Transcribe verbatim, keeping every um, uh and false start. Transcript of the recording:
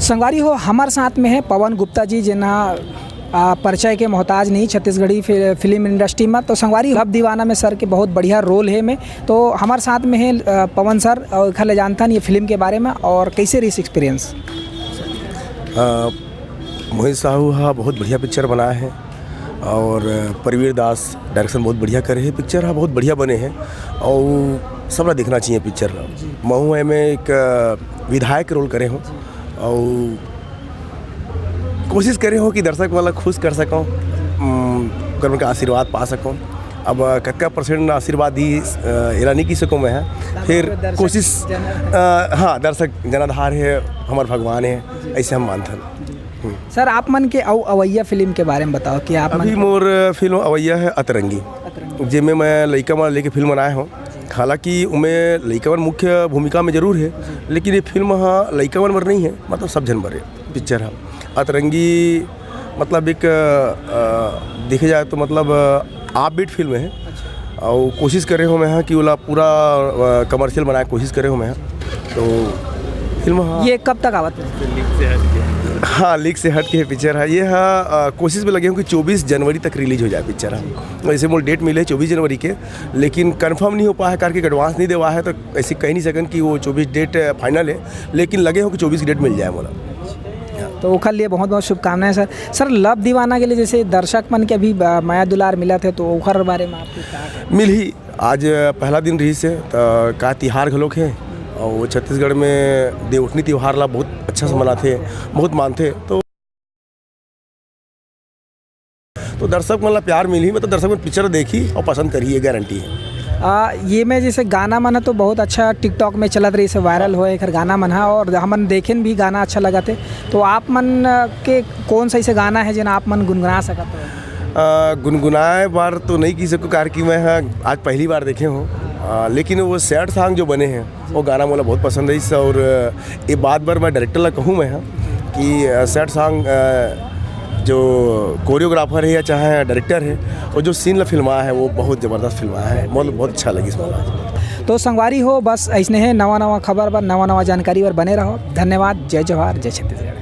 संगवारी हो, हमर साथ में हे पवन गुप्ता जी, जेन ह, आ, परिचय के मोहताज नहीं छत्तीसगढ़ी फि-, फिल्म इंडस्ट्री में। तो संगवारी, लव दीवाना में सर के बहुत बढ़िया रोल हे में। तो हमर साथ में हे, आ, पवन सर, और एखर ले जानथन ये फिल्म के बारे में और कैसे रहिस एक्सपीरियंस। अ, मोहित साहू हा बहुत बढ़िया पिक्चर बनाए हे और परवीर दास डायरेक्शन बहुत बढ़िया करे हे। पिक्चर हा बहुत बढ़िया बने हे और सबला देखना चाहिए पिक्चर ला। महू एमे एक, अ, विधायक रोल करे हो और कोशिश करे हो कि दर्शक वाला खुश कर सको, उम, ओकर उनका आशीर्वाद पा सको। अब, अ, कतका परसेंट आशीर्वाद दी, अ, एला नहीं कह सको मैं, हाँ। फिर दर्शक कोशिश, जन- अ, हाँ, दर्शक जनाधार हे, हमर भगवान हे, ऐसे हम मानथन। सर, आप मन के अउ अवैया फिल्म के बारे में बताओ कि आप मन अभी मोर फिल्म अवैया हे अतरंगी, जेमे मैं लइका मन लेके फिल्म बनाए हो। हालांकि उमे लइका मन मुख्य भूमिका में जरूर हे, लेकिन ये फिल्म हा लइका मन बर नहीं हे, मतलब सब झन बर हे पिक्चर हा। अतरंगी मतलब एक, अ, देखे जाए तो मतलब, अ, आप बीट फिल्म हे और कोशिश करे हो मैं हा कि ओला पूरा, अ, कमर्शियल बनाए कोशिश करे हो मैं हा। तो फिल्म हा ये कब तक आवत हे? हाँ, लीक से हट के पिक्चर है ये। हाँ, अ, कोशिश में लगे हूँ कि चौबीस जनवरी तक रिलीज हो जाए पिक्चर है। वैसे मोला डेट मिले चौबीस जनवरी के, लेकिन कंफर्म नहीं हो पाया है, करके एडवांस नहीं देवा है, तो ऐसे कह नहीं सकन कि वो चौबीस डेट फाइनल है, लेकिन लगे हूँ कि चौबीस डेट मिल जाए मोला। तो ओखर लिए बहुत बहुत शुभकामनाएं सर। सर, लव दीवाना के लिए जैसे दर्शक मन के अभी, अ, मया दुलार मिलत हे, तो ओखर बारे में आपको क्या कहना? मिलही, आज पहला दिन रहिस हे, त का तिहार घलोक हे, और छत्तीसगढ़ में देवउठनी तिहार ला बहुत अच्छा से मनाथे, बहुत मानथे। तो तो दर्शक मन ला प्यार मिलही, मतलब दर्शक मन पिक्चर देखही और पसंद करही, ये गारंटी है। आ, ये में जैसे गाना मन ह तो बहुत अच्छा TikTok में चलत रहिस हे, वायरल होए एकर गाना मन ह, और हमन देखेन भी, गाना अच्छा लगत हे। तो आप मन, अ, के कौन सा ऐसे गाना है जेन आप मन गुनगुना सकत हो? अ, गुनगुनाए बार तो नहीं कह सकूँ, कारण कि मैं हा आज पहली बार देखे हूँ, अ, लेकिन वो सैड सॉन्ग जो बने हैं, वो गाना मोला बहुत पसंद है। और, अ, ये बात बार मैं डायरेक्टर ला कहूँ मैं हा कि, अ, सैड सॉन्ग, अ, जो कोरियोग्राफर है या चाहे डायरेक्टर है, वो जो सीन ला फिल्माया है, वो बहुत ज़बरदस्त फिल्माया है, मोला बहुत अच्छा लगिस मोला। तो संगवारी हो, बस ऐसने हे नवा नवा खबर बर, नवा नवा जानकारी बर बने रहो। धन्यवाद। जय जोहार, जय छत्तीसगढ़।